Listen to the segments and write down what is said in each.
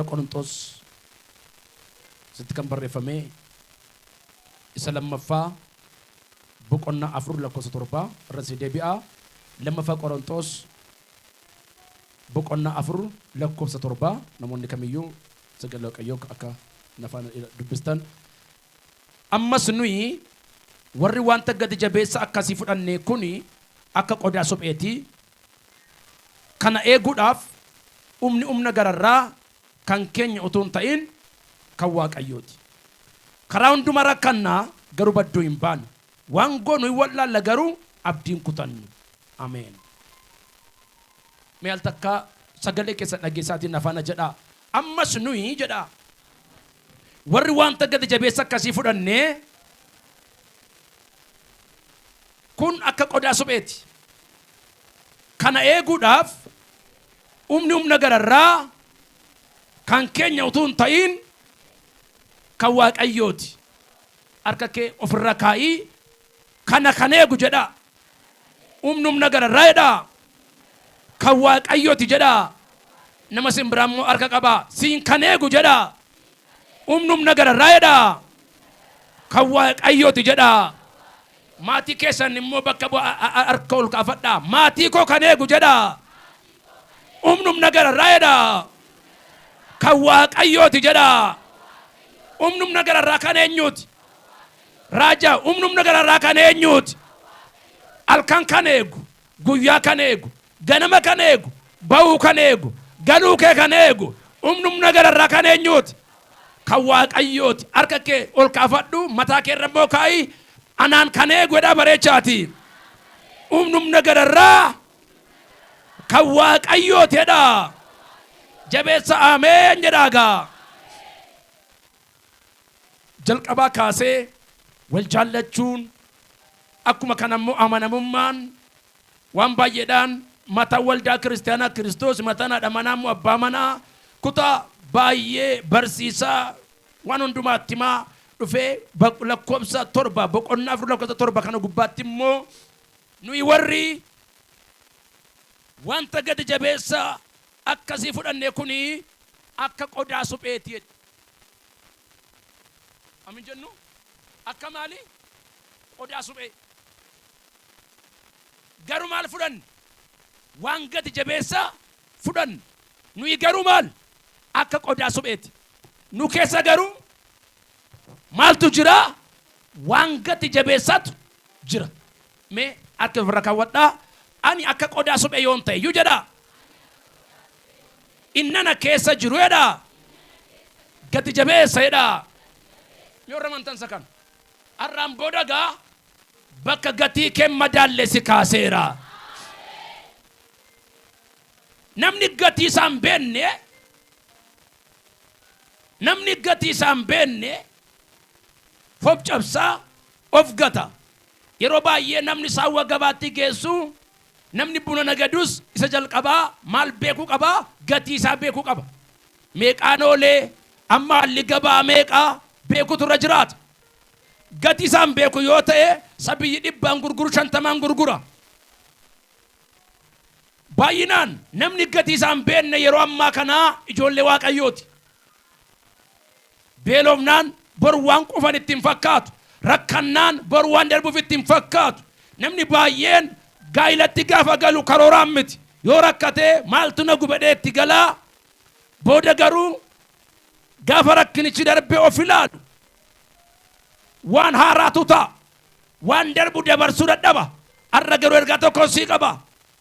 Warra Qoronxoos sitti kan barreeffame isa lammaffaa boqonnaa 4 lakkoofsa 7 irra si deebi'a. Lammaffaa Qoronxoos boqonnaa 4 lakkoofsa 7 namoonni kamiyyuu sagalee Waaqayyoo akka nafaan dubbistan. Ammas nuyi warri wanta gati jabeessa akkasii fudhanne kun akka qodaa supheeti. Kana eeguudhaaf humni humna gararraa kan keenya utuu hin ta'in kan Waaqayyooti. Karaa hundumaa rakkanna, garuu badduu hin baanu. Waan goonu hin wal'aalla, garuu abdii hin kutannu. Ameen. Mee al takka sagalee keessan dhageessaatiin na faana jedhaa. Ammas nuyi jedhaa. Warri wanta gati jabeessa akkasii fudhanne kun akka qodaa supheeti. Kana eeguudhaaf humni humna gararraa kan keenya utuu hin ta'in kan Waaqayyooti. Harka kee ofirra kaa'ii kana kan eegu jedhaa. Humni humna gararraa jedhaa. Kan Waaqayyooti jedhaa. Nama sin biraa immoo harka qabaa. Siin kan eegu jedhaa. Humni humna gararraa jedhaa. Kan Waaqayyooti jedhaa. Maatii keessan immoo bakka harka ol kaafadhaa. Maatii koo kan eegu jedhaa. Humni humna gararraa jedhaa. Kan Waaqayyooti jedhaa. Humni humna gararraa kan eenyuuti? Raajaa, humni humna gararraa kan eenyuuti? Halkan kan eegu, guyyaa kan eegu, ganama kan eegu, ba'uu kan eegu, galuu kee kan eegu, humni humna gararraa kan eenyuuti? Kan Waaqayyooti. Harka kee ol kaafadhu, mataa kee irra immoo kaa'i. Anaan kan eegu jedhaa bareechaati. Humni humna gararraa kan Waaqayyooti jedhaa. Jabeessa ameen jedhaa gaa. Jalqabaa kaasee wal jaallachuun akkuma kana immoo amanamummaan waan baay'eedhaan mataan waldaa kiristaanaa Kiristoos, mataan haadha manaa immoo abbaa manaa kutaa baay'ee barsiisaa waan hundumaatti himaa dhufee lakkoofsa 7 boqonnaa 4 lakkoofsa 7 kana gubbaatti immoo nuyi warri wanta gadi jabeessa akkasii fudhanne kuni akka qodaa supheeti jedhe. Amin jennu akka maali? Qodaa suphee. Garuu maal fudhanne? Waan gati jabeessa fudhanne. Nuyi garuu maal? Akka qodaa supheeti. Nu keessa garuu maaltu jira? Waan gati jabeessatu jira. Mee harka ofirra kaawwadhaa. Ani akka qodaa suphee yoon ta'e iyyuu jedhaa. Innana keessa jiru jedhaa. Gati jabeessa jedhaa. Mee warra amantan isa kana. Har'aan booda gaa bakka gatii kee madaalle si kaaseera. Namni gatii isaa hin beekne, namni gatii isaa hin beekne of cabsaa, of gata. Yeroo baay'ee namni saawwa gabaatti geessu, namni buna nagadus isa jalqabaa maal beekuu qaba? Gatii isaa beekuu qaba. Meeqaan oolee, amma haalli gabaa meeqaa beekutu irra jiraata. Gatii isaa hin beeku yoo ta'e isa biyyi dhibbaan gurguru shantamaan gurgura. Baay'inaan namni gatii isaa hin beekne yeroo ammaa kanaa ijoollee Waaqayyooti. Beelofnaan bor waan qufan itti hin fakkaatu. Rakkannaan bor waan darbuuf itti hin fakkaatu. Namni baay'een gaa'ilatti gaafa galu karooraan miti. Yoo rakkate maaltu na gubadhee itti galaa. Booda garuu gaafa rakkinichi darbee of ilaalu waan haaraatu ta'a. Waan darbu dabarsuu dadhaba. Har'a garuu ergaa tokkon sii qaba.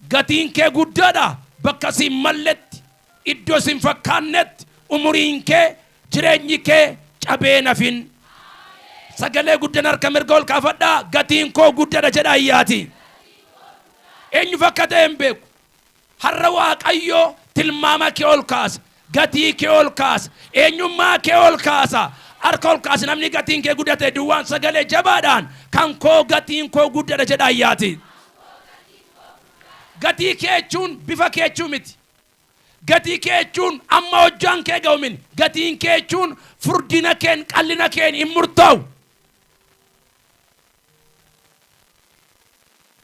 Gatiin kee guddaadha. Bakka si hin malletti, iddoo si hin fakkaannetti umuriin kee, jireenyi kee cabee hin hafin. Sagalee guddan harka mirga ol kaafadhaa. Gatiin koo guddadha jedhaa iyyaati. Eenyuuf akka ta'e hin beeku. Har'a Waaqayyo tilmaama kee ol kaasa. Gatii kee ol kaasa. Eenyummaa kee ol kaasa. Harka ol kaasi namni gatiin kee guddate duwwaan sagalee jabaadhaan kan koo gatiin koo guddadha jedhaa iyyaati. Gatii kee jechuun bifa kee jechuu miti. Gatii kee jechuun amma hojjaan kee ga'u miti. Gatiin kee jechuun furdina keen qallina keen hin murtaa'u.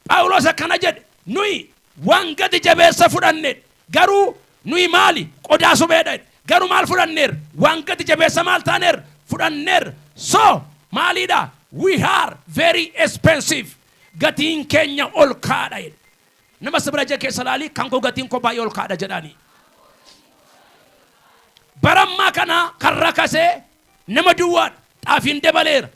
Phaawulos akkana jedhe, nuyi waan gati jabeessa fudhanne, garuu nuyi maali? Qodaa supheedha jedhe. Garuu maal fudhanneer? Waan gati jabeessa maal taaneer? Fudhanneer. So maaliidha? We are very expensive. Gatiin keenya ol kaadha jedhe. Nama si bira jira keessa laalii, kan koo gatiin koo baay'ee ol kaadha jedhaanii. Bara ammaa kana kan rakasee nama duwwaadha. Xaafiin dabaleera.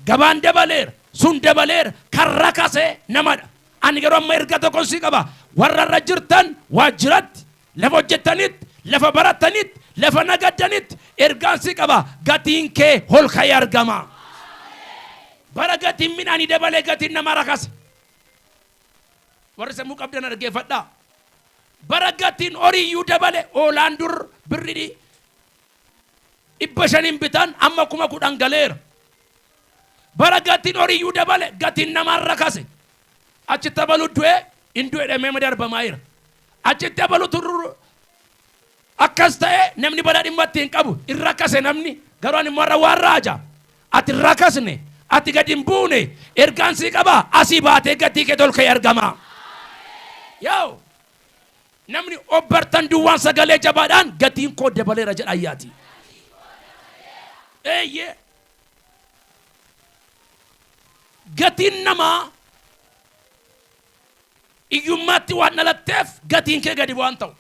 Gabaan dabaleera. Sun dabaleera. Kan rakasee namadha. Ani garuu amma erga tokkon si qaba. Warra irra jirtan waajjiratti, lafa hojjettanitti, lafa barattanitti, lafa nagaddanitti ergaan si qaba. Gatiin kee ol ka'ee argama. Bara gatiin midhaanii dabalee gatiin namaa rakase. Warri sammuu qabdan dhaggeeffadhaa. Bara gatiin horiiyyuu dabale, hoolaan dur birrii 500n bitan amma 10,000 galeera. Bara gatiin horiiyyuu dabale gatiin namaa rakase. Achitti abalu du'e, hin du'e dhamee darbamaa jira. Achitti abalu turru akkas ta'e, namni bara dhimma itti hin qabu, hin rakase namni. Garuu ani immoo har'a waan raaja. Ati hin rakasne, ati gadi hin buune, ergaan sii qaba, asii baatee gatii kee ol ka'ee argama. Yaa'u namni obbartan duwwaan sagalee jabaadhaan gatiin koo dabaleera jedha ayyaati. Eeyyee. Gatiin namaa iyyummaatti waan dhalatteef gatiin kee gadi bu'aan ta'u.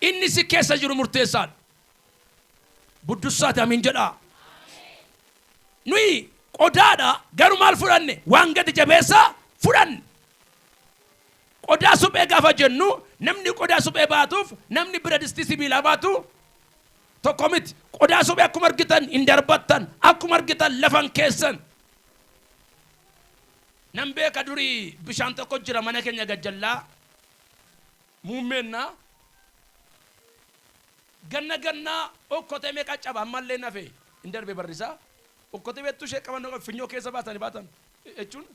Inni si keessa jiru murteessaadha. Buddussaati amiin jedhaa. Nuyi qodaadha, garuu maal fudhanne? Waan gati jabeessaa fudhanne. Qodaa suphee gaafa jennu, namni qodaa suphee baatuuf namni bira distii sibiilaa baatu tokko miti. Qodaa suphee akkuma argitan hin darbattan, akkuma argitan lafan keessan. Nan beeka, durii bishaan tokko jira mana keenya gajjallaa muummeennaa. Ganna gannaa okkotee meeqa caba, ammallee nafe hin darbe barrisaa. Okkotee beektuu, ishee qaban funyoo keessa baatanii baatan jechuun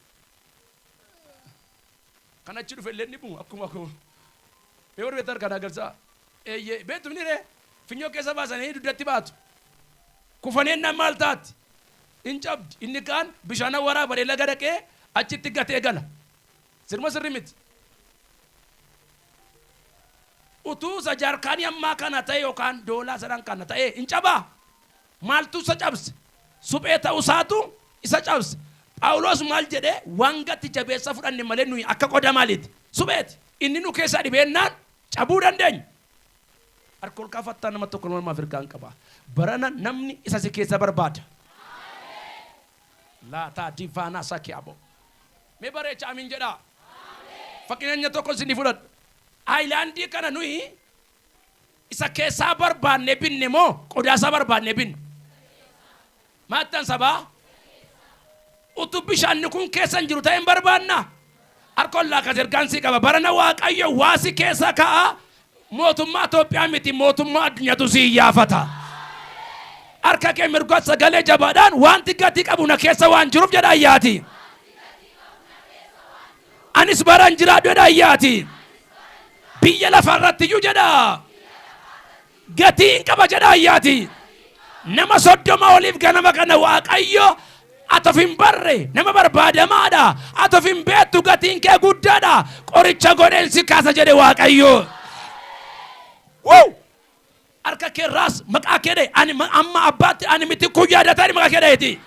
kan achi dhufe illee ni bu'u akkuma koo. Mee warri beektan kan agarsiisa. Eeyyee, beektu ni ree, funyoo keessa baasanii dugdatti baatu. Kufaneen maal taati? Hin cabdi. Inni kaan bishaan waraabadee laga dhaqee achitti gatee gala. Sirma sirri miti. Utuu isa jaarkaanii ammaa kana ta'e yookaan doolaa sadan kana ta'e hin cabaa. Maaltu isa cabse? Suphee ta'uusaatu isa cabse. Phaawulos maal jedhee? Waan gati jabeessa fudhanne malee nuyi akka qoda maaliiti? Supheeti. Inni nu keessaa dhibeennaan cabuu dandeenya. Harka ol kaafattaa, nama tokko namaaf ergaan qaba. Barana namni isa si keessa barbaada. Laataa divaanaa sakiyaaboo. Mee bareecha amiin jedhaa. Fakkeenya tokko isinii fudhadha. Aayilaandii kana nuyi isa keessaa barbaanne binne moo qodaa isaa barbaanne binne? Maattan sabaa? Utuu bishaanni kun keessa hin jiru ta'e hin barbaanna. Harka ollaa kas ergaan sii qaba. Barana Waaqayyo waasi keessa ka'a. Mootummaa Itoophiyaa miti, mootummaa addunyaatu si iyyaafata. Harka kee mirgaa sagalee jabaadhaan wanti gatii qabu na keessa waan jiruuf jedha ayyaati. Anis baran jiraadhu jedha ayyaati. Biyya lafarratti iyyuu jedha. Gatiin qaba jedha ayyaati. Nama 30 oliif ganama kana Waaqayyo, ati of hin barre, nama barbaadamaadha. Ati of hin beektu, gatiin kee guddaadha. Qoricha godheen si kaasa jedhe Waaqayyo. Wuu! Harka kee irraas maqaa kee dhahe. Ani amma abbaatti ani miti kun yaadataa maqaa kee dhaheeti.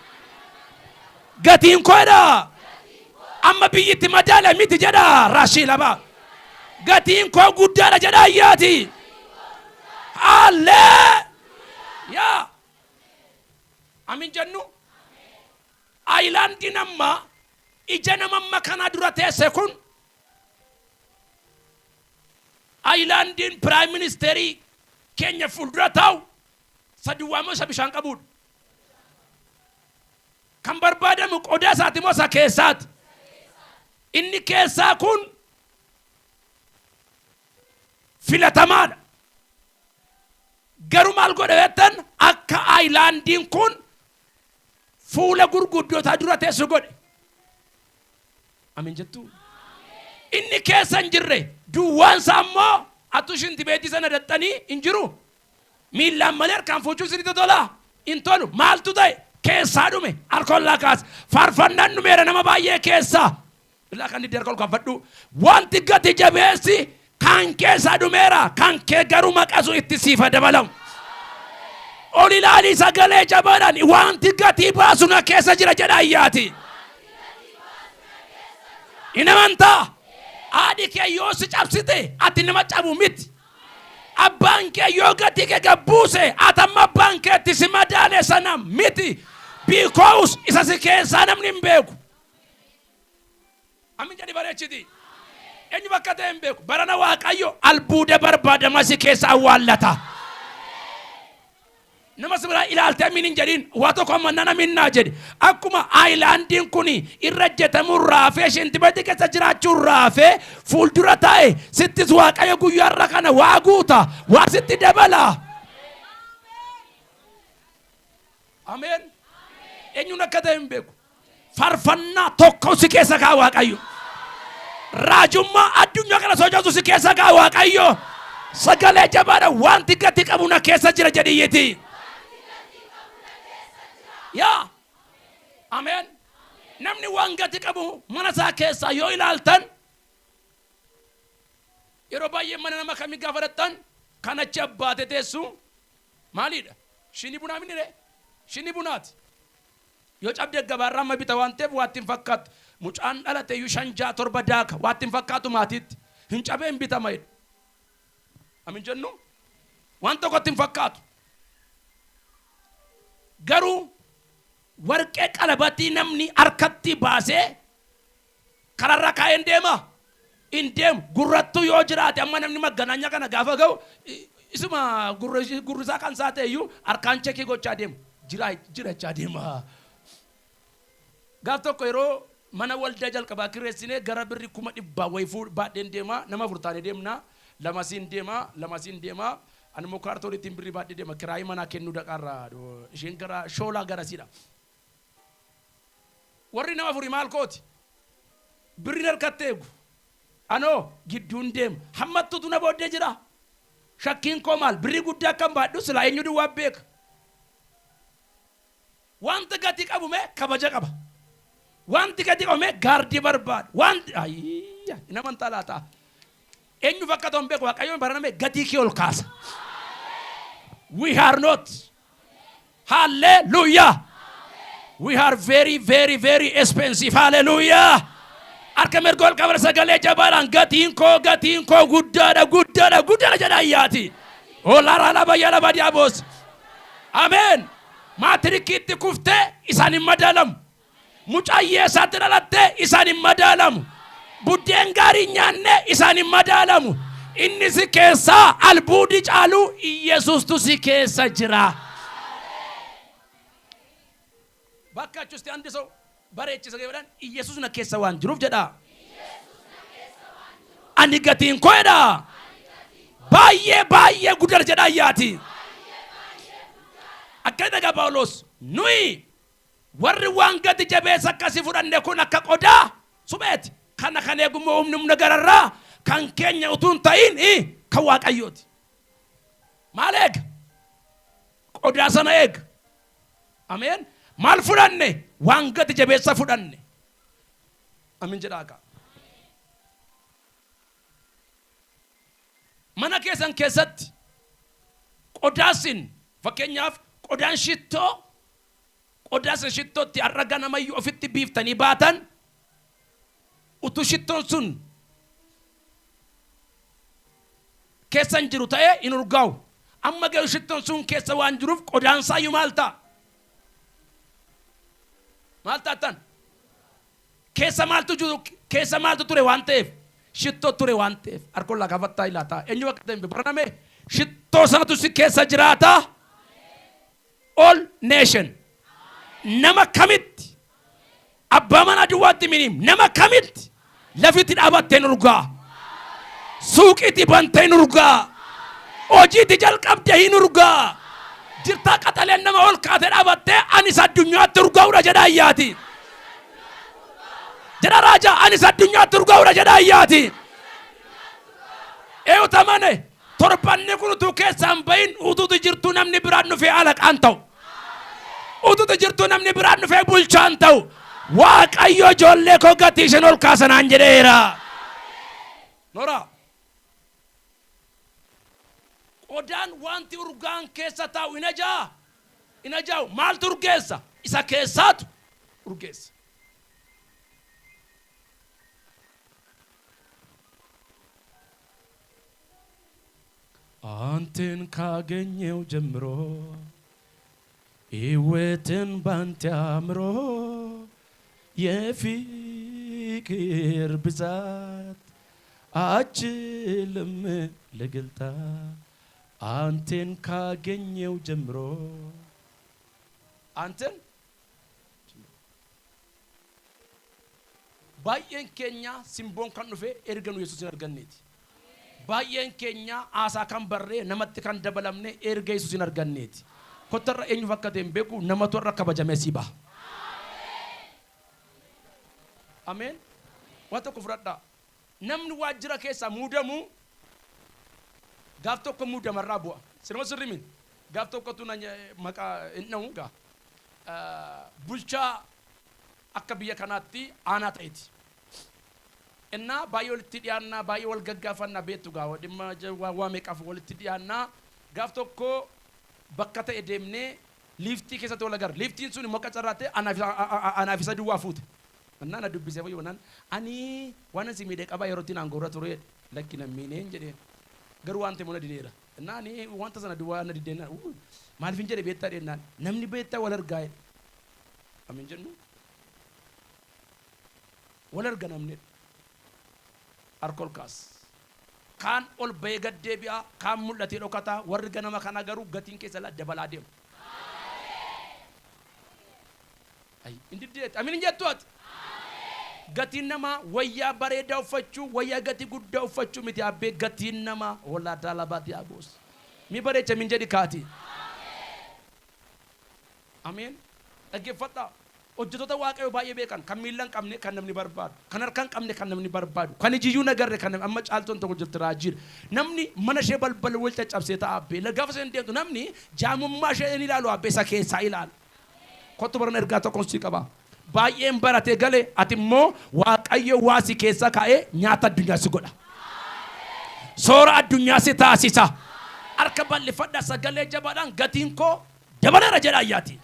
Gatiin koodha. Amma biyyi itti madaala miti jedha raashii lama. Gatiin koo guddaadha jedha ayyaati. Hallee! Yaa! Amin jennu. Aayilaandiin amma ija nama amma kanaa dura teesse kun, aayilaandiin prime ministerii keenya fuuldura taa'u, isa duwwaa moo isa bishaan qabudha? Kan barbaadamu qodaa isaati moo isa keessaati? Inni keessaa kun filatamaadha. Garuu maal godhe jettan, akka aayilaandiin kun fuula gurguddootaa dura teessu godhe. Amin jettuu? Inni keessa hin jirre duwwaan isaa immoo atu shinti beetii sana daxxanii hin jiru. Miillaan malee harkaan fuuchuun isinitti tolaa? Hin tolu. Maaltu ta'e? Keessaa dhume. Harka kaas. Faarfannaan dhumeera nama baay'ee keessaa. Ilaa kan itti harka ol kaafadhu. Wanti gati jabeessi Kan keessa dhumeera, kan kee garuu maqasu itti siifa dabalamu. Ol ilaalii sagalee jabaadhaan wanti gatii baasu na keessa jira jedha ayyaati. Hin amantaa? Haadhi kee yoo si cabsite ati nama cabu miti. Abbaan kee yoo gatii kee gad buuse ati amma abbaan keetti si madaale sana miti. Because isa si keessaa namni hin beeku. Amin jedhi bareechiti. Eenyu bakka ta'e hin beeku. Barana Waaqayyo albuuda barbaadamaa si keessa awwaallata. Nama si biraa ilaaltee amiin hin jedhiin, waa tokko amma nan amiin naa jedhi. Akkuma aayilaandiin kun irra ejjetamuu raafee shintibeetii keessa jiraachuu raafee fuuldura taa'e, sittis Waaqayyo guyyaa irra kana waa guuta, waa sitti dabala. Ameen. Eenyuun akka ta'e hin beeku. Farfannaa tokko si keessa kaa Waaqayyo. Raajummaa addunyaa kana sochoosu si keessa kaa Waaqayyo. Sagalee jabaadha, wanti gati qabu na keessa jira jedhiyyiti. Yaa. Ameen. Namni waan gati qabu mana isaa keessaa yoo ilaaltan, yeroo baay'ee mana nama kamii gaafa dhaqxan kan achi abbaate teessu maalidha? Shinii bunaa mini ree? Shinii bunaati. Yoo cabde gabaarraa amma bita waan ta'eef waatti hin fakkaattu. Mucaan dhalate iyyuu 5 6 7 daaka waatti hin fakkaatu maatiitti. Hin cabee hin bitama jedhu. Amin jennu waan tokkotti hin fakkaatu. Garuu warqee qalabatii namni harkatti baasee kararra kaa'een deema? Hin deemu. Gurrattuu yoo jiraate amma namni magganaanya kana gaafa ga'u isuma gurrisaa kan isaa ta'e iyyuu harkaan chekii gochaa deemu. Jira jirachaa deema. Gaaf tokko yeroo mana waldaa jalqabaa kireessinee gara birri 100,000 wayii baadheen deema. Nama afur taanee deemna. Lama siin deema, lama siin deema. Ani immoo kaartooniitiin birrii baadhee deema. Kiraayii manaa kennuu dhaqaarra. Isheen gara shoolaa garasiidha. Warri nama afurii maal kooti? Birriin harkatti eegu. Anoo gidduun deema. Hammattuutu na booddee jira. Shakkiin koo maal? Birrii guddaa akkan baadhu silaa eenyu duwwaa beeka. Wanta gatii qabu mee kabaja qaba. Wanti gatii qabu mee gaardii barbaada. Wanti ayyaa hin amantaa laata? Eenyuuf akka ta'u hin beeku, Waaqayyoon barana mee gatii kee ol kaasa. We are not. Hallelujah. We are very, very, very expensive. Hallelujah. Harka mirga ol qabra, sagalee jabaadhaan gatiin koo guddaadha, guddaadha, guddaadha jedha ayyaati. Olara laba yalaba diaboos. Ameen. Maatirikiitti kuftee isaan hin madaalamu. Mucaa hiyyeessaatti dhalattee isaan hin madaalamu. Buddeen gaarii nyaannee isaan hin madaalamu. Inni si keessaa albuudi caalu Iyesuustu si keessa jira. Bakka achusti andi ሰው bareechisa jedhan Iyesuus na keessa waan jiruuf jedha. Ani gatiin koo jedha. Baay'ee baay'ee guddaadha jedha ayyaati. Akka dhagaa Phaawulos, nuyi warri waan gati jabeessa akkasii fudhanne kun akka qodaa supheeti. Kana kan eegummoo humni humna gararraa kan keenya utuu hin ta'in kan Waaqayyooti. Maal eega? Qodaa sana eega. Ameen. Maal fudhanne? Waan gati jabeessa fudhanne. Amin jedhaa kaa. Mana keessan keessatti qodaa isin, fakkeenyaaf qodaan shittoo, qodaa isin shittootti har'a ganamayyuu ofitti biiftanii baatan, utuu shittoon sun keessa hin jiru ta'ee hin urgaa'u. Amma garuu shittoon sun keessa waan jiruuf qodaan isaayyuu maal ta'a? Maal taatan? Keessa maaltu jiru? Keessa maaltu ture waan ta'eef? Shittoo ture waan ta'eef. Harkoon laa gaafattaa ilaataa. Eenyu akka ta'e hin beeku. Baranamee shittoo sanatu si keessa jiraata. All nation. Nama kamitti? Abbaa manaa duwwaatti miniim. Nama kamitti? Lafitti dhaabattee urgaa. Suuqiitti bantee urgaa. Hojiitti jalqabdee hin urgaa. Jirtaa qaxaleen nama ol kaatee dhaabattee anis addunyaatti urgaa'uudha jedha ayyaati. Jedha raajaa, anis addunyaatti urgaa'uudha jedha ayyaati. Eenyutu amane? Torbanni kun utuu keessaan bahin utuutu jirtuu namni biraan dhufee alaqaan ta'u. Utuutu jirtuu namni biraan dhufee bulchaan ta'u. Waaqayyo ijoollee koo gatii isheen ol kaasanaan jedheera. Noraa. Qodaan wanti urgaan keessa taa'u hin ajaa'aa? Hin ajaa'u. Maaltu urgeessa? Isa keessaatu urgeessa. አንተን ካገኘው ጀምሮ ሕይወትን ባንተ አምሮ የፍቅር ብዛት አችልም ልገልጣ አንተን ካገኘው ጀምሮ አንተን baay'een keenya simboon kan dhufe erga nu Yesuusin arganneeti. Baay'een keenya haasaa kan barree namatti kan dabalamne erga Yesuusin arganneeti. Kottarra eenyuuf akka ta'e hin beeku, namatu irra kabajamee sii baha. Ameen. Waan tokko fudhadhaa. Namni waajjira keessaa muudamu gaaf tokko muudamarraa bu'a. Sirma sirri min gaaf tokkotu na maqaa hin dha'u gaa. Bulchaa akka biyya kanaatti aanaa ta'eeti. Innaa baay'ee walitti dhiyaannaa, baay'ee wal gaggaafannaa, beektu gaa, dhimma waa meeqaaf walitti dhiyaannaa. Gaaf tokko bakka ta'e deemnee liiftii keessatti wal agarra. Liiftiin sun immoo qacarraatee anaaf isa duwwaa fuute. Innaa na dubbisee fayyuu naan ani waan si miidhee qabaa yeroo ittiin aangoorra ture, lakki na miineen jedheen. Garuu waan ta'e na dideera. Innaa ani wanta sana duwwaa na dideen maaliif hin jedhe beektaa dhennaan namni beektaa wal argaa jedhe. Amin jennu wal arga namni harka ol kaas. Kaan ol bahee gad deebi'a, kaan mul'atee dhokata, warri ganama kana garuu gatiin keessa dabalaa deemu. Hin diddeetti. Amin hin jettu ati. Gatiin namaa wayyaa bareedaa uffachuu, wayyaa gatii guddaa uffachuu miti abbee, gatiin namaa hoolaa daalabaati aboos. Mi bareecha min jedhi kaati. Ameen. Dhaggeeffadhaa. Hojjettoota Waaqayyoo baay'ee beekan kan miilla hin qabne kan namni barbaadu, kan harka hin qabne kan namni barbaadu, kan ijiyyuu nagarre kan amma caaltoon tokko jirti raajiidha. Namni mana ishee balbala wal caccabsee ta'a abbee. Gaafa isheen deemtu namni jaamummaa ishee hin ilaalu abbee, isa keessaa ilaala. Kottu barana ergaa tokkoon si qaba. Baay'een baratee gale, ati immoo Waaqayyo waa si keessa kaa'ee nyaata addunyaa si godha. Soora addunyaa si taasisa. Harka bal'ifadha, sagalee jabaadhaan gatiin koo dabaleera jedha ayyaati.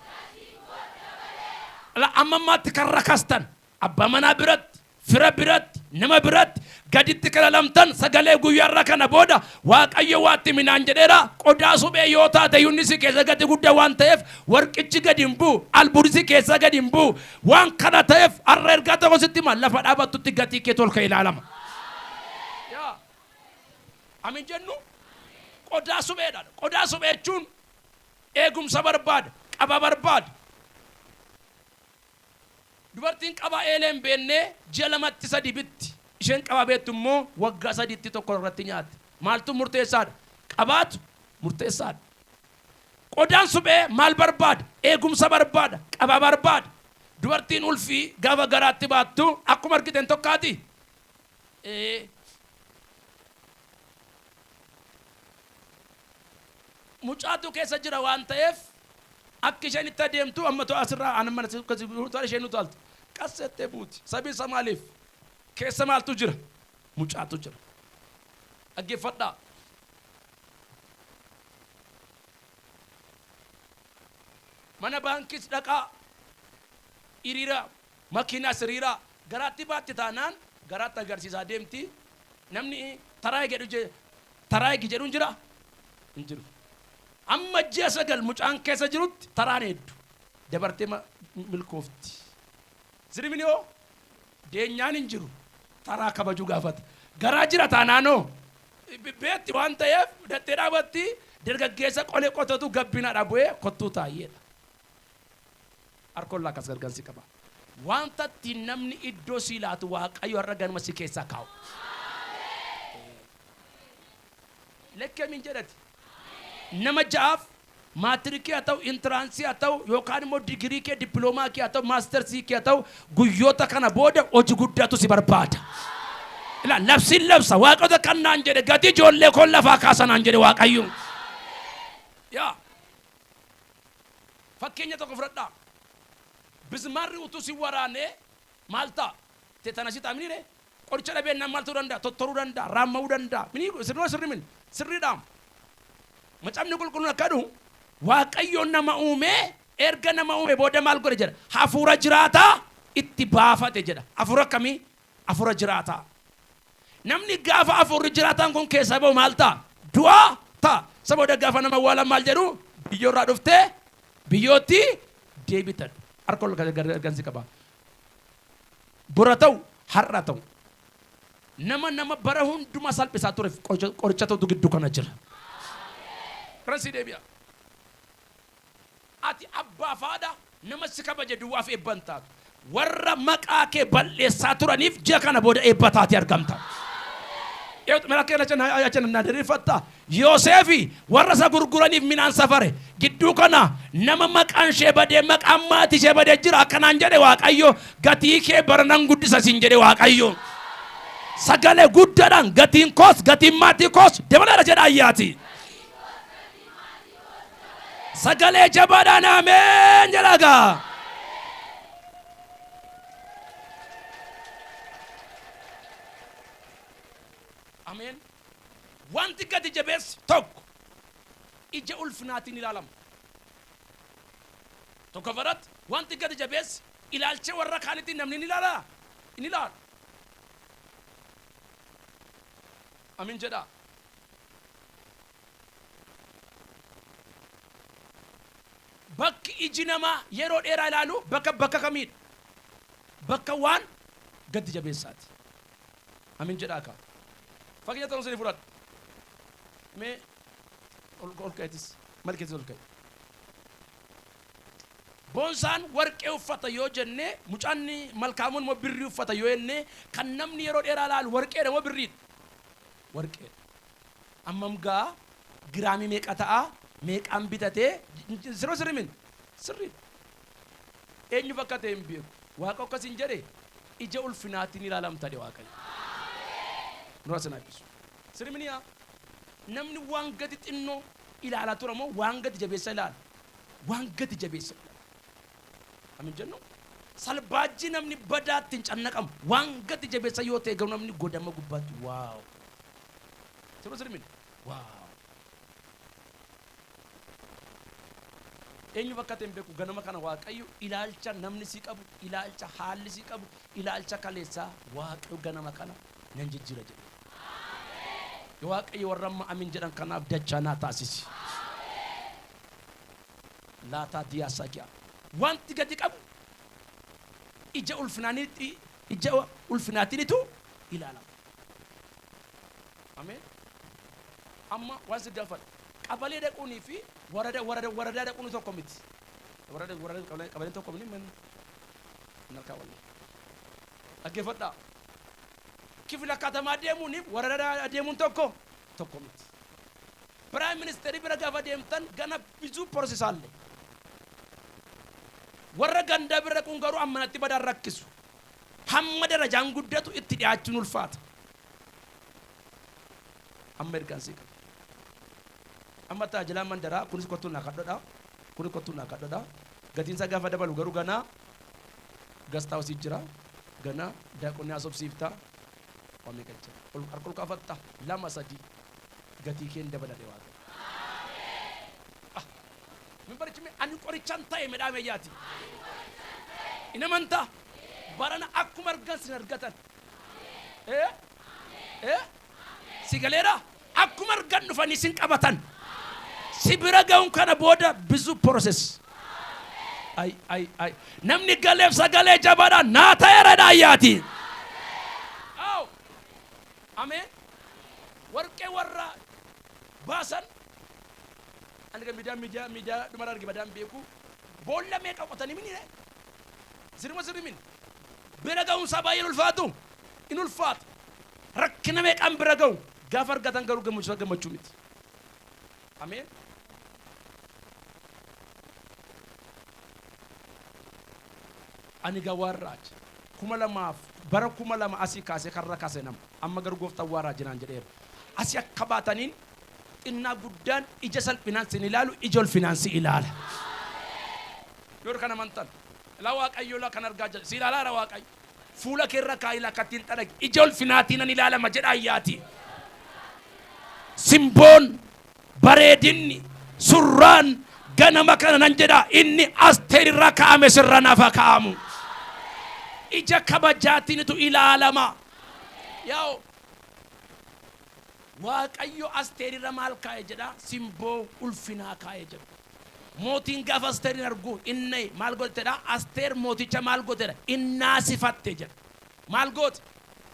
Amma ammaatti kan rakastan abbaa manaa biratti, fira biratti, nama biratti gaditti kalalamtan, sagalee guyyaarra kana booda Waaqayyo waatti minaan jedheera. Qodaa suphee yoo taate yunni si keessa gati guddaa waan ta'eef warqichi gadi hin bu'u, albuudni si keessa gadi hin bu'u. Waan kana ta'eef har'a ergaa tokko sitti hima, lafa dhaabattutti gatii kee tolka ilaalama. Yaa amin jennu qodaa supheedha. Qodaa suphee jechuun eegumsa barbaada, qaba barbaada. Dubartiin qabaa eelee hin beekne ji'a lamatti sadi bitti. Isheen qabaa beektu immoo waggaa sadiitti tokko irratti nyaatti. Maaltu murteessaadha? Qabaatu murteessaadha. Qodaan suphee maal barbaada? Eegumsa barbaada, qabaa barbaada. Dubartiin ulfii gaafa garaatti baattu akkuma argiteen tokkaati. Ee. Mucaatu keessa jira waan ta'eef akka isheen itti adeemtu amma to'a asirraa ani mana akkasii isheen utaaltu qassettee buuti. Sabii isa maaliif? Keessa maaltu jira? Mucaatu jira. Dhaggeeffadhaa. Mana baankiis dhaqaa, hiriira makiinaas hiriira, garaatti baatti taanaan garaatti agarsiisaa deemti. Namni taraa eegi taraa eegi jedhu hin jira? Hin jiru. Amma ji'a 9 mucaan keessa jirutti taraan hedduu dabartee milkoofti. Sirmini hoo deenyaan hin jiru, taraa kabajuu gaafata. Garaa jira taanaanoo beetti waan ta'eef dattee dhaabatti, dargaggeessa qolee qotatu gabbinaadha bu'ee kottuu taayyeedha. Harkollaa akkas gargaarsi qaba. Wanta ittiin namni iddoo sii laatu Waaqayyo har'a ganama si keessaa kaa'u. Lekkee min jedhati. Nama ja'aaf maatirikii haa ta'u, entrance haa ta'u, yookaan immoo digirii kee, dippiloomaa kee haa ta'u, maastersii kee haa ta'u, guyyoota kana booda hojii guddaatu si barbaada. Ilaa labsiin labsa waaqota kan naan jedhe gatii ijoollee koon lafaa kaasanaan jedhe Waaqayyo. Yaa fakkeenya tokko fudhadhaa. Bismaarri utuu si waraanee maal ta'a? Teetanasii ta'a miniire? Qoricha dhabeennaan maal ta'uu danda'a? Tottoruu danda'a, raamma'uu danda'a. Minii sirrii sirrii min sirriidhaam. Macaafni qulqulluun akka jedhu Waaqayyoon nama uumee erga nama uume booda maal godhe jedha? Hafuura jiraataa itti baafate jedha. Hafuura akkamii? Hafuura jiraataa. Namni gaafa hafuurri jiraataan kun keessaa ba'u maal ta'a? Du'aa ta'a. Isa booda gaafa nama awwaalan maal jedhu? Biyyoo irraa dhuftee biyyootti deebitan. Harka ol gargansi qaba. Bora ta'u har'a ta'u. Nama nama bara hundumaa salphisaa tureef qoricha ta'utu gidduu kana jira. Irran sii deebi'a. Ati abbaaf haadha nama si kabaje duwwaaf eebba hin taatu. Warra maqaa kee bal'eessaa turaniif ji'a kana booda eebba taatee argamta. Na diriirfatta. Yooseefi warra isa gurguraniif midhaan safare. Gidduu kana nama maqaan ishee badee maqaan maatii ishee badee jira akkanaan jedhe Waaqayyo gatii kee bara nan guddisa siin jedhe Waaqayyo. Sagalee guddaadhaan gatiin koos gatiin maatii koos dabaleera jedha ayyaati. Sagalee jabaadhaan ameen jedhaa gaa. Ameen. Wanti gati jabeessi tokko ija ulfinaatiin ilaalama. Tokkoffaratti wanti gati jabeessi ilaalcha warra kaanitiin namni ni ilaalaa? Hin ilaalu. Amin jedhaa. Bakki iji namaa yeroo dheeraa ilaalu bakka bakka kamiidha? Bakka waan gadi jabeessaati. Amin jedhaa kaa. Fakkeenya tokko isinii fudhadha. Mee ol ol ka'etis malkeetis ol ka'e. Boonsaan warqee uffata yoo jenne mucaan malkaamuun immoo birrii uffata yoo jenne kan namni yeroo dheeraa ilaalu warqeedha moo birriidha? Warqeedha. Ammam ga'a? Giraamii meeqa ta'a? Meeqaan bitate? Sirrii sirrii min? Sirriidha. Eenyuuf akka ta'e hin beeku. Waaqa akkas hin jedhe ija ulfinaatiin ilaalamta jedhe Waaqayyo. Nurraa sin eebbisu. Sirrii miniyaa? Namni waan gadi xinnoo ilaalaa tura moo waan gadi jabeessa ilaala? Waan gadi jabeessa ilaala. Amin jennu? Salbaajjii namni badaatti hin cannaqamu. Waan gadi jabeessa yoo ta'e garuu namni godama gubbaatti waaw. Sirrii sirrii miti? Waaw. Eenyu bakka ta'e hin beeku ganama kana Waaqayyo ilaalcha namni si qabu, ilaalcha haalli si qabu, ilaalcha kaleessaa Waaqayyo ganama kana nan jijjiira jedhe. Waaqayyo warra amma amin jedhan kanaaf dachaa naa taasisi. Laataa diyaa sagiyaa. Wanti gadi qabu ija ulfinaanitti ija ulfinaatinitu ilaalama. Ameen. Amma waan si gaafadha. Qabalee dhaquunii fi warada warada waradaa dhaquun tokko miti. Warada warada qabalee qabaleen tokko miti man harkaa wallee. Dhaggeeffadhaa. Kifila katamaa deemuuniif warada deemuun tokko tokko miti. Prime ministeerii bira gaafa deemtan gana bizuu process alle. Warra gandaa bira dhaquun garuu ammanatti badaan rakkisu. Hamma darajaan guddatu itti dhiyaachuun ulfaata. Amma ergaan sii qaba. Amma taajilaan mandaraa kunis kottuu naa kadhodha. Kunis kottuu naa kadhodha. Gatiin isaa gaafa dabalu garuu ganaa gastaa hosii jira. Ganaa daaqonni haasofsiifta. Waa meeqa jira. Ol harka ol kaafatta. Lama sadii. Gatii keen dabalate Waaqayyo. Ah, min barichi mee ani qorichan ta'e medhaa meeyyaati. In amantaa? Barana akkuma argan sin argatan. Ee? Ee? Si galeera? Akkuma argan dhufanii sin qabatan. Si bira ga'uun kana booda bizu process. Ay, ay, ay. Namni galeef sagalee jabaadhaan naa ta'eera dha ayyaati. Aw. Ameen. Warqee warra baasan ani kan miidiyaa miidiyaa miidiyaa dhumara arge badaan beeku boolla meeqa qotanii mini sirma sirri mini bira ga'uunsaa baay'een ulfaatu in ulfaata rakkina meeqaan bira ga'u gaafa argatan garuu gammachuu gammachuu miti ameen ani gaa waan raaje 2000 bara 2000 asii kaasee karra kaase nama amma garuu gooftaan waa raaje naan jedheera asii akka baataniin xinnaa guddaan ija salphinaan sin ilaalu ija ulfinaan si ilaala yoo kan amantan ilaa Waaqayyo ilaa kan argaa jira si ilaalaara Waaqayyo fuula kee irra kaa'ii lakka ittiin xaragi ija ulfinaatiin an ilaalama jedha ayyaati simboon Bareedinni, surraan ganama kana nan jedha, inni Asteer irra kaa'ame sirra nafa kaa'amu. Ija kabajaatiinitu ilaalama. Yaa'u Waaqayyo Asteer irra maal kaa'e jedha? Simboo ulfinaa kaa'e jedha. Mootiin gaafa Asteerin argu inni maal godhetedha? Asteer mooticha maal gootedha? Innaasifatte jedha. Maal goote?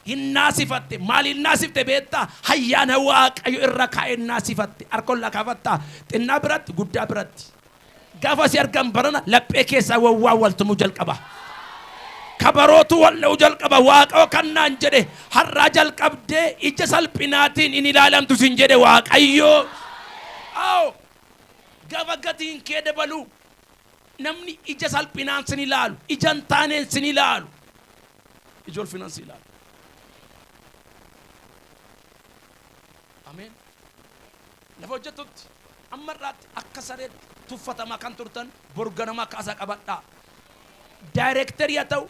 Hin naasifatte. Maaliin naasifte beektaa? Hayyaana Waaqayyo irra kaa'een naasifatte. Harka ol kaafattaa? Xinnaa biratti, guddaa biratti. Gaafa si argan barana laphee keessaa wawwaa waltumuu jalqaba. Kabarootu wal'a'uu jalqaba. Waaqayyo kan naan jedhe, har'aa jalqabdee ija salphinaatiin hin ilaalamtu sin jedhe Waaqayyo. Awo! Gaafa gatiin kee dabalu namni ija salphinaan sin ilaalu, ija hin taaneen sin ilaalu. Ija ulfinaan si ilaalu. Ameen. Lafa hojjettutti amma irraatti akka sareetti tuffatamaa kan turtan bor ganama kaasaa qabadhaa. Daayireektarii haa ta'u,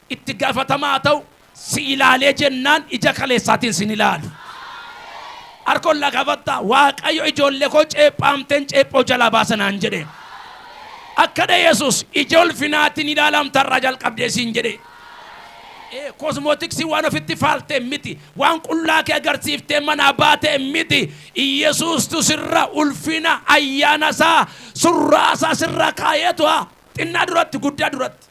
itti gaafatamaa haa ta'u, si ilaalee jennaan ija kaleessaatiin sin ilaalu. Harka ol kafattaa? Waaqayyo ijoollee koo ceephaamteen ceephoo jalaa baasa naan jedhe. Akkadha Yesuus, ija ulfinaatiin ilaalamta irraa jalqabdee siin jedhe. Kosmootiksii waan ofitti faaltee miti. Waan qullaa kee agarsiiftee manaa baatee miti. Iyesuustu sirra ulfina ayyaana isaa, surraa isaa sirra kaa'eetu haa xinnaa duratti, guddaa duratti.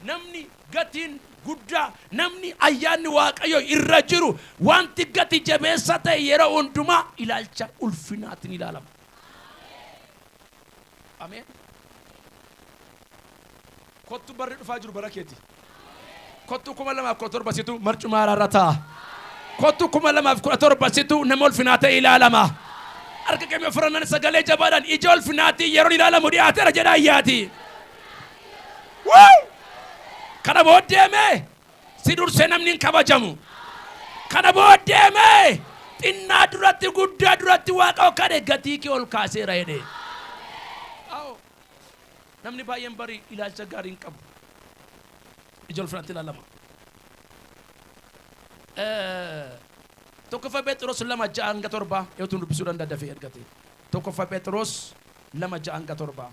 Namni gatiin guddaa, namni ayyaanni Waaqayyo irra jiru, wanti gati jabeessa ta'e yeroo hundumaa ilaalcha ulfinaatiin ilaalama. Ameen. Kottu, barri dhufaa jiru bara keeti. Kottu, 2017 situ marcuma araarra taa'a. Kottu, 2017 situ nama ulfinaa ta'e ilaalama. Harka keenya furannan sagalee jabaadhaan ija ulfinaatiin yeroon ilaalamu dhiyaateera jedha ayyaati. Wuu! Kana booddeeme si dursee namni hin kabajamu. Kana booddeeme xinnaa duratti, guddaa duratti Waaqa kadhe gatii kee ol kaaseera jedhe. Awo. Namni baay'een barii ilaalcha gaarii hin qabu. Ija ulfinaatti ilaalama. Tokkoffaa Phexros 2:6-7 yootuun dubbisuu danda'a dafee ergate. Tokkoffaa Phexros 2:6-7.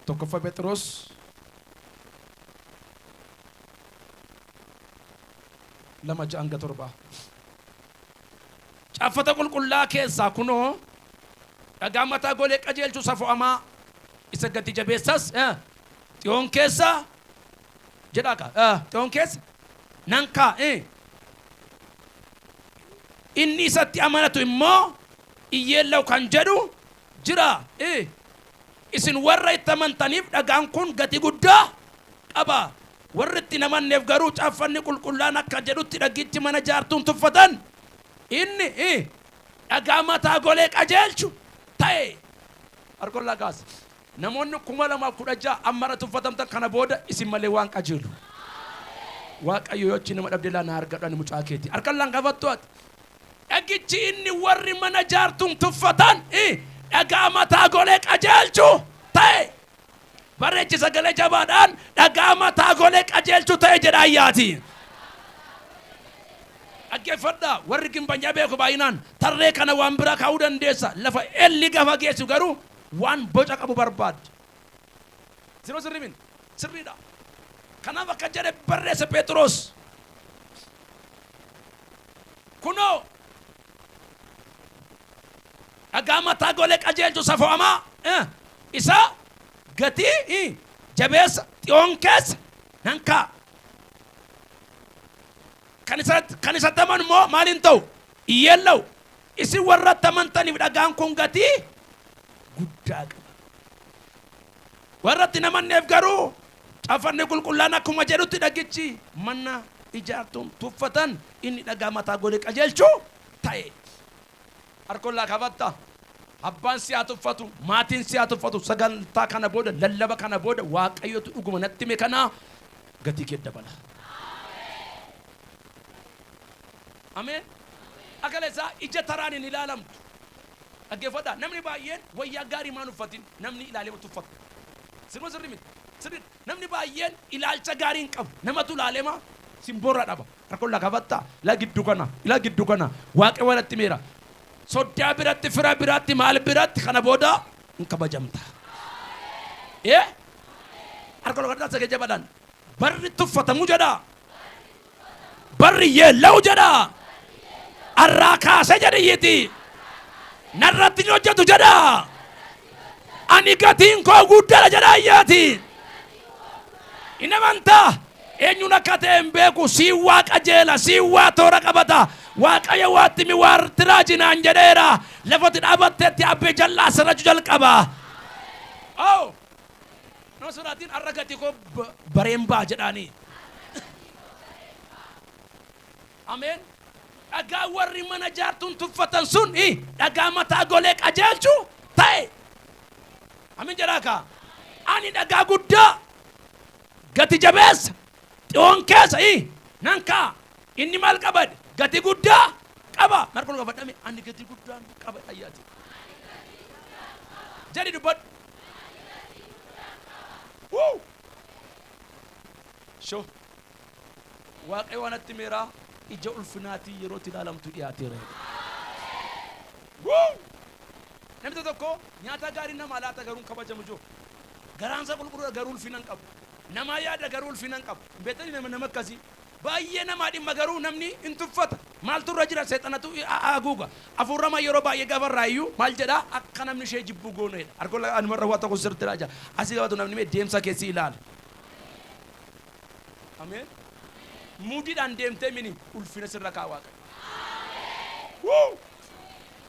Tokkoffaa Phexros 2:6-7. Caaffata qulqullaa keessaa, kunoo, dhagaa mataa golee qajeelchu isa fo'amaa, isa gati jabeessas Xiyoon keessa jedhaa ka Xiyoon keessa nan kaa'a. Inni isatti amanatu immoo iyyeella'u kan jedhu jira. Isin warra itti amantaniif dhagaan kun gatii guddaa qaba. Warri itti hin amanneef garuu caaffanni qulqullaa'aan akka jedhutti, dhagichi mana jaartuun tuffatan, inni dhagaa mataa golee qajeelchu ta'e. Harka ol kaasi. Namoonni 2016 ammara tuffatamtan, kana booda isin malee waan qajeelu. Waaqayyo yoo achi nama dhabde laa na argadhu, ani mucaa keeti. Harka laan kafattu ati. Dhagichi inni warri mana jaartuun tuffatan dhagaa mataa golee qajeelchu ta'e. Bareechi sagalee jabaadhaan dhagaa mataa golee qajeelchu ta'e jedha ayyaati. Dhaggeeffadhaa, warri gimbanyaa beeku baay'inaan tarree kana waan biraa kaa'uu dandeessa. Lafa elli gafa geessu garuu waan boca qabu barbaaddi. Siroo sirrii min sirriidha. Kanaaf akka jedhe barreesse Phexros. Kunoo, dhagaa mataa golee qajeelchu isa fo'amaa, isa gatii jabeessa Xiyoon keessa nan kaa'a. Kan isatti amanu immoo maal hin ta'u? Iyyeella'u. Isin warra itti amantaniif dhagaan kun gatii guddaa qaba. Warra itti hin amanneef garuu caaffanni qulqullaan akkuma jedhutti, dhagichi mana ijaartuun tuffatan inni dhagaa mataa golee qajeelchu ta'e. Harka ol kafatta. Abbaan si haa tuffatu, maatiin si haa tuffatu, sagantaa kana booda, lallaba kana booda Waaqayyotu dhuguma natti hime kana gatii kee dabala. Ameen. Akaleessaa ija taraan hin ilaalamtu. Dhaggeeffadhaa, namni baay'een wayyaa gaarii maan uffatin namni ilaalee tuffata. Sirma sirri miti. Sirri namni baay'een ilaalcha gaarii hin qabu. Namatu ilaalema simboorra dhaba. Rakkoon lakafatta ila giddu kana ila giddu kana waaqe walatti meera. Soddaa biratti fira biratti maal biratti kana booda hin kabajamta. Ee harka ol kadhataa sagalee jabaadhaan barri tuffatamu jedha. Barri yeella'u jedha. Arraa kaasee jedhiyyiti. Narratti hin hojjetu jedha. Ani gatiin koo guddaadha jedha ayyaati. Hin amantaa? Eenyuun akka ta'e hin beeku. Siin waa qajeela, siin waa toora qabata. Waaqayyo waatti mi waarti raajinaan jedheera. Lafatti dhaabatteetti abbee jal'aa sirrachuu jalqaba. Oh! Nama sodaatiin har'a gatii koo bareen ba'a jedhaanii. Ameen. Dhagaa warri mana jaartuun tuffatan sun dhagaa mataa golee qajeelchu ta'e. Ameen jedhaa kaa. Ani dhagaa guddaa gati jabeessa xiyoon keessa nan kaa'a. Inni maal qaba? Gati guddaa qaba. Marqa ol gaafadhame ani gati guddaan qaba ayyaati. Jedhi dubbadhu. Wuu! Shoo. Waaqayyo waan natti himeera ija ulfinaatiin yeroo itti ilaalamtu dhiyaateera. Wuu! Namni tokko nyaata gaarii namaa laata garuu hin kabajamu jiru. Garaan isaa qulqulluudha garuu ulfina hin qabu. Namaa yaada garuu ulfina hin qabu. Beektanii nama nama akkasii. Baay'ee namaa dhimma garuu namni hin tuffata. Maaltu irra jira seexanatu haguuga. Hafuurri yeroo baay'ee gaafa irraa iyyuu maal jedhaa akka namni ishee jibbuu goona jedha. Harkola anumarra waa tokko sirriitti raaja. Asii gaafatu namni mee deemsa keessi ilaala. Ameen. Muudiidhaan deemtee mini ulfina sirra kaa Waaqayyo. Wuu!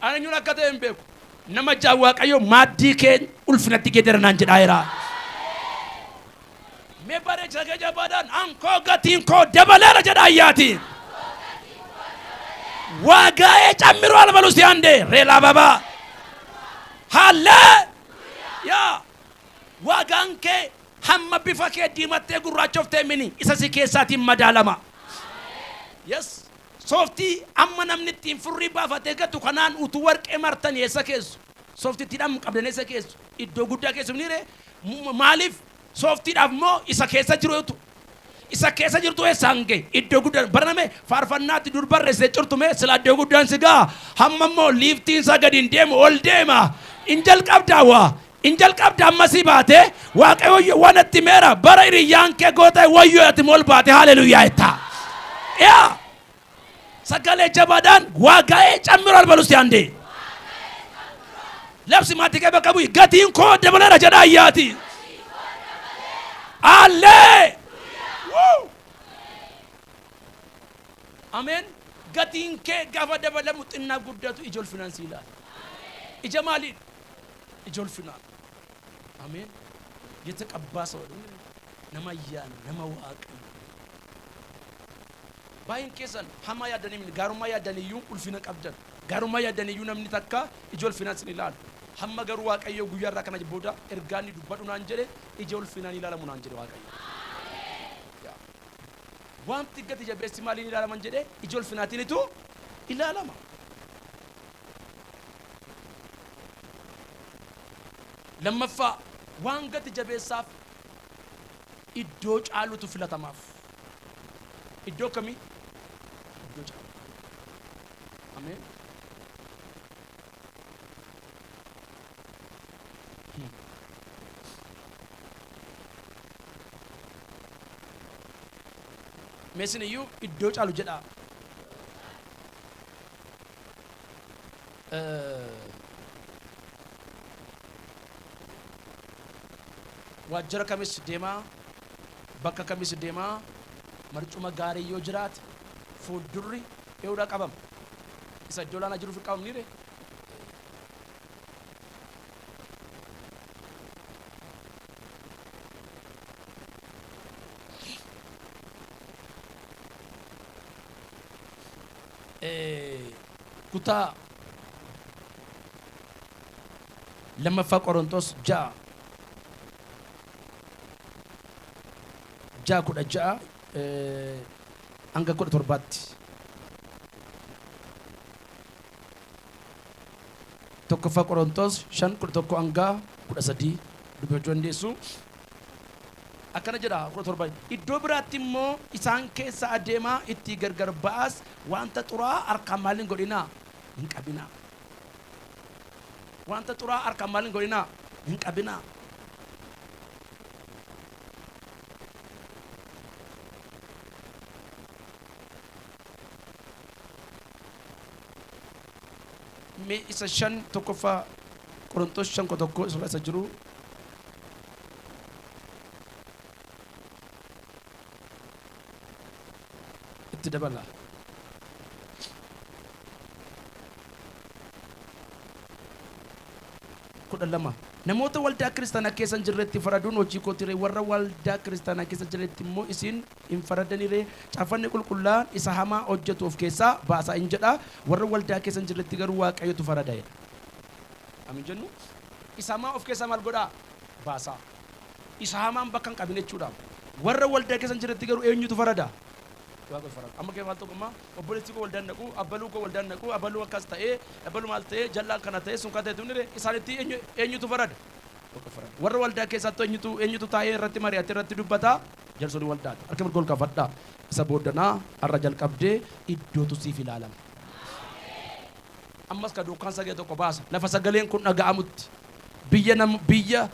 Ani eenyuun akka ta'e hin beeku. Nama jaa Waaqayyo maaddii kee ulfinatti geeddara naan jedhaa jira. Mee bareecha kee jabaadhaan ankoo gatiin koo dabaleera jedha ayyaati. Waagaa'ee cammiroo albalu si hande reelaa babaa. Haallee yaa waagaan kee hamma bifa kee diimattee gurraachoftee mini isa si keessaatiin madaalama. Yes. Sooftii amma namni ittiin furrii baafatee gatu kanaan utuu warqee martanii eessa keessu? Sooftiittiidhaan qabdan eessa keessu? Iddoo guddaa keessu ni ree? Maaliif? Sooftiidhaaf moo isa keessa jirutu? Isa keessa jirtu eessaan ga'e? Iddoo guddaan baraname faarfannaatti dur barreessite curtume sila iddoo guddaan si ga'a. Hamma immoo liiftiin isaa gadi hin deemu ol deema. In jalqabdaa waa. In jalqabda ammasii baate Waaqayyo waan itti meera bara hiriyyaan kee goota wayyoo ati ol baate haaleluyyaa jettaa. Yaa sagalee jabaadhaan waa ga'ee cammiroo albalus yaandee. Labsi maatii kee bakka bu'i gatiin koo dabaleera jedha ayyaati. Allee! Wuu! Ameen. Gatiin kee gaafa dabalamu xinnaa guddatu ija ulfinaan si ilaala. Ija maaliin? Ija ulfinaan. Ameen. የተቀባ ሰው nama ayyaana nama Waaqayyo. Baay'een keessan hamaa yaaddanii miti gaarummaa yaaddaniyyuu ulfina qabdan. Gaarummaa yaaddaniyyuu namni takka ija ulfinaan sin ilaalu. Hamma garuu Waaqayyo guyyaa irraa kana booda ergaa inni dubbadhu naan jedhe ija ulfinaan ilaalamu naan jedhe Waaqayyo. Wanti gati jabeessi maaliin ilaalaman jedhe ija ulfinaatiinitu ilaalama. Lammaffaa waan gati jabeessaaf iddoo caalutu filatamaaf. Iddoo akkamii? Iddoo caalu. Ameen. Mee isin iyyuu iddoo caalu jedhaa. Waajjira kamis deemaa, bakka kamis deemaa, marcuma gaarii yoo jiraate fuuldurri eewudha qabama. Isa iddoo olaanaa jiruuf hin qabamni ree? Kutaa lammaffaa Qorontos 6 6 16 hanga 17tti. Tokkoffaa Qorontos 5 11 hanga 13 dubbachuu dandeessu. Akkana jedha 17. Iddoo biraatti immoo isaan keessa adeemaa itti gargar ba'aas wanta xuraa'aa harkaan maal hin godhinaa? Hin qabinaa. Wanta xuraa'aa harkaan maal hin godhinaa? Hin qabinaa. Mee isa 5 tokkoffaa Qorontos 5 11 isa isa jiru itti dabala. 12 Namoota waldaa kiristaanaa keessa hin jirretti faraduun hojii kooti ree? Warra waldaa kiristaanaa keessa jiranitti immoo isin hin faradanii ree? Caaffanni qulqullaa'aan isa hamaa hojjetu of keessaa baasaa in jedha, warra waldaa keessa hin jirretti garuu Waaqayyotu farada jedha. Amin jennu. Isa hamaa of keessaa maal godhaa? Baasaa. Isa hamaan bakka hin qabin jechuudha. Warra waldaa keessa hin jirretti garuu eenyutu farada? Waaqayyo farada. Amma kee maal tokko amma obboleessi koo waldaan dhaqu, abbaluu koo waldaan dhaqu, abaluu akkas ta'ee, abaluu maal ta'ee, jallaan kana ta'ee, sun kan ta'e tunire isaanitti eenyu eenyutu farada? Waaqayyo farada. Warra waldaa keessaatti eenyutu eenyutu taa'ee irratti mari'atee irratti dubbata? Jaarsolii waldaati. Harka mirga ol kaafadhaa. Isa booddanaa har'a jalqabdee iddootu siif ilaalama. Ammas ka duukaan sagalee tokko baasa. Lafa sagaleen kun dhaga'amutti. Biyya nam biyya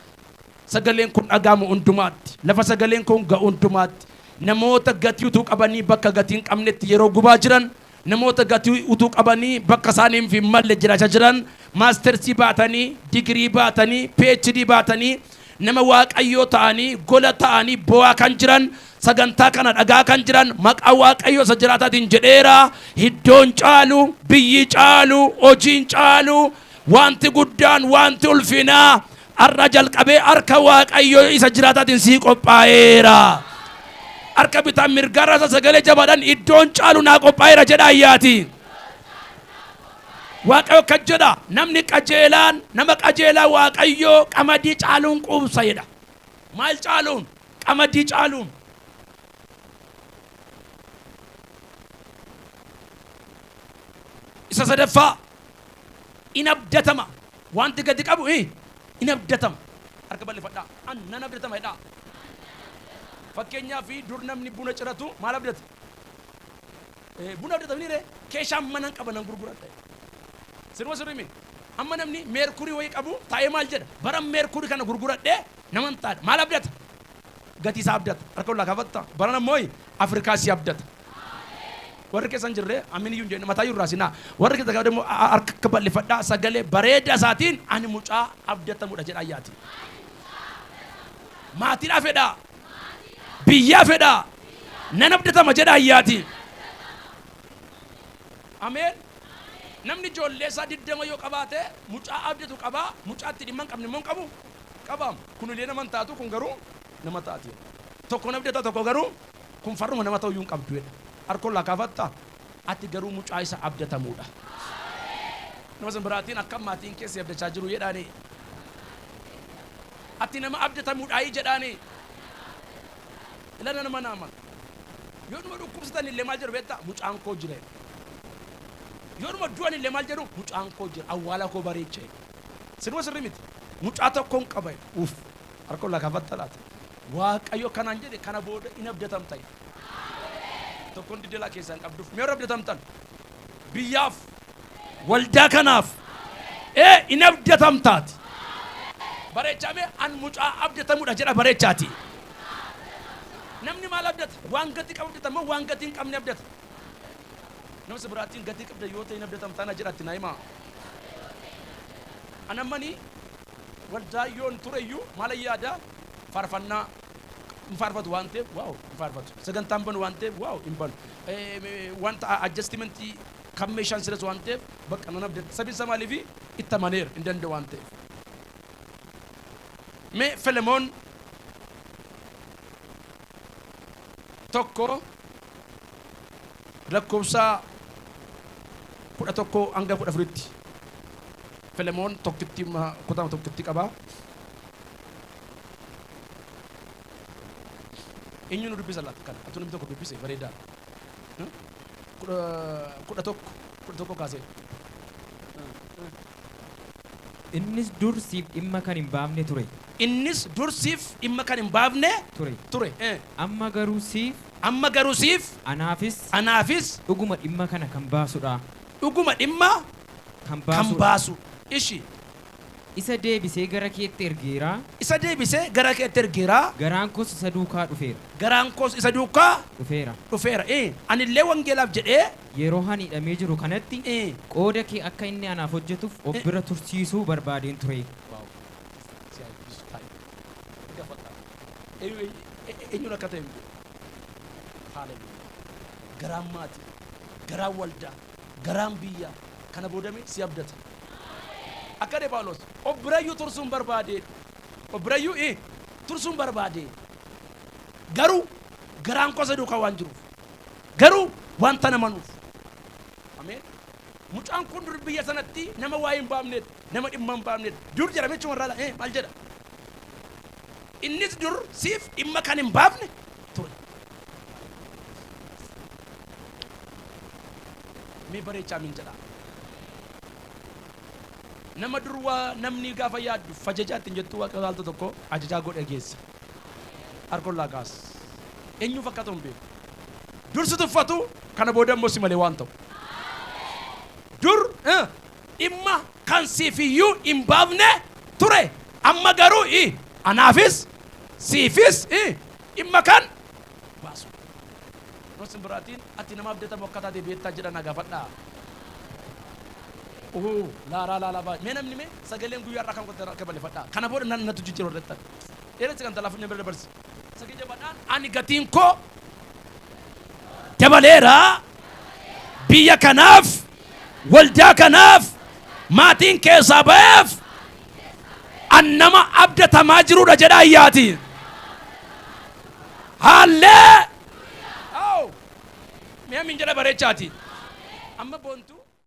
sagaleen kun dhaga'amu hundumaatti. Lafa sagaleen kun ga'u hundumaatti. Namoota gatii utuu qabanii bakka gatii hin qabnetti yeroo gubaa jiran, namoota gatii utuu qabanii bakka isaaniif hin malle jiraachaa jiran, maastersii baatanii, digirii baatanii, PhD baatanii, nama Waaqayyoo ta'anii, gola ta'anii boo'aa kan jiran, sagantaa kana dhagaa kan jiran, maqaa Waaqayyoo isa jiraataatiin jedheera, iddoon caalu, biyyi caalu, hojiin caalu, wanti guddaan, wanti ulfinaa har'a jalqabee harka Waaqayyoo isa jiraataatiin sii qophaa'eera. Harka bitaa mirgaarraa isa sagalee jabaadhaan iddoon caalu naa qophaa'eera jedha ayyaati. Waaqayyo akkas jedha, namni qajeelaan nama qajeelaa Waaqayyo qamadii caaluun quubsa jedha. Maal caaluun? Qamadii caaluun. Isa sadaffaa in abdatama. Wanti gadi qabu in abdatama. Harka bal'ifadhaa. An nan abdatama jedhaa. Fakkeenyaaf dur namni buna ciratu maal abdata? Buna abdata mini ree? Keeshaan manan qaba nan gurguradha. Sirma sirrii mi? Amma namni meerkurii wayii qabu taa'ee maal jedha? Baran meerkurii kana gurguradhee naman taadha. Maal abdata? Gatii isaa abdata. Harka ollaa kaafatta. Baran ammoo Afrikaa si abdata. Warri keessa hin jirre amin iyyuu hin jenne mataa iyyuu irraa sinaa. Warri keessa gaafa immoo harka akka bal'ifadhaa sagalee bareedaa isaatiin ani mucaa abdatamudha jedha ayyaati. Maatiidhaa fedhaa. Biyyaa fedhaa. Nan abdatama jedha ayyaati. Ameen. Namni ijoollee isaa 20 yoo qabaate mucaa abdatu qabaa, mucaa itti dhimma hin qabne immoo hin qabu? Qabaam. Kun illee nama hin taatu, kun garuu nama taati. Tokko hin abdata, tokko garuu kun farruma nama ta'uyyuu hin qabdu jedha. Harka ol kaafatta? Ati garuu mucaa isa abdatamuudha. Nama san biraatiin akkam maatiin kee si abdachaa jiru jedhaani. Ati nama abdatamuudhaayi jedhaani. Ilala nama naama. Yoo dhuma dhukkubsatan illee maal jedhu beektaa? Mucaan koo jira jedhu. Yoo dhuma du'an illee maal jedhu? Mucaan koo jira. Awwaala koo bareecha jedhu. Siruma sirrii miti. Mucaa tokkoon qaba jedhu. Uff. Harka ol kaafatta laata? Waaqayyo kanaan jedhe kana booda in abdatamta jedhe. Tokkoon diddelaa keessaa hin qabduuf. Mee warra abdatamtan? Biyyaaf. Waldaa kanaaf. Ee in abdatamtaati. Bareechaa mee an mucaa abdatamudha jedha bareechaati. Namni maal abdata? Waan gatii qabu abdata moo waan gatii hin qabne abdata? Nama si biraatiin gatii qabda yoo ta'e hin abdatamtaa na jedha itti naa himaa. An ammani waldaa yoon tureyyuu maal yaada? Faarfannaa hin faarfatu waan ta'eef wow hin faarfatu. Sagantaa hin banu waan ta'eef wow hin banu. Wanta adjustmentii kan meeshaan sirreessu waan ta'eef bakka nan abdadha. Sabin isaa maaliifi itti amaneera hin danda'u waan ta'eef. Mee Filemoon 1 lakkoofsa 11 hanga 14tti. Filemoon tokkitti kutaa tokkitti qaba. Eenyu nu dubbisa laata kana? Atu namni tokko dubbise bareedaadha. 11 11 kaasee. Innis dur siif dhimma kan hin baafne ture. Innis dur siif dhimma kan hin baafne ture. Ture. Amma garuu siif, Amma garuu siif, anaafis anaafis dhuguma dhimma kana kan baasudha. Dhuguma dhimma kan kan baasudha. Baasu. Ishi. Isa deebisee gara keetti ergeera. Isa deebisee gara keetti ergeera. Garaan koos isa duukaa dhufeera. Garaan koos isa duukaa dhufeera. Dhufeera. Anillee wangeelaaf jedhee Yeroo ani hidhamee jiru kanatti qooda kee akka inni anaaf hojjetuuf of bira tursiisuu barbaadeen ture. Wow. Si haa eebbisu taa'e. Gaafadha. Eenyuun akka ta'e hin beeku. Haaleluyyaa. Garaan maatii, garaan waldaa, garaan biyyaa kana boodame si abdata. Akka jedhe Phaawulos, of birayyuu tursuun barbaade. Of birayyuu tursuun barbaade. Garuu garaan koo isa duukaa waan jiruuf. Garuu wanta namanuuf. Ameen. Mucaan kun dur biyya sanatti nama waa hin baafnedha. Nama dhimma hin baafnedha. Dur jedhame jechuun irraa maal jedha? Innis dur siif dhimma kan hin baafne ture. Mee bareechaa min jedha. Nama dur waa namni gaafa yaaddu fajajaa ittiin jettu waaqa laalta tokko ajajaa godhe geessa. Harkollaa kaas. Eenyuuf akka ta'u hin beeku. Dur si tuffatu, kana booda immoo si malee waan ta'u. Dur dhimma kan siif iyyuu hin baafne ture. Amma garuu anaafis siifis dhimma kan baasu. Rosin biraatiin ati nama abdatamu akka taate beektaa jedha na gaafadhaa. Uhuu laaraa laalaa baay'ee. Mee namni mee sagaleen guyyaa irraa kan qotte harka balifadhaa. Kana booda nan natu jijjiiru irratti. Dheeressi kan talaaf bira dabarsi. Sagalee jabaadhaan ani gatiin koo dabaleera, biyya kanaaf, waldaa kanaaf, maatiin keessaa ba'eef an nama abdatamaa jirudha jedha ayyaati. Haallee. Aw. Mee amin jedha bareechaati. Amma boontu.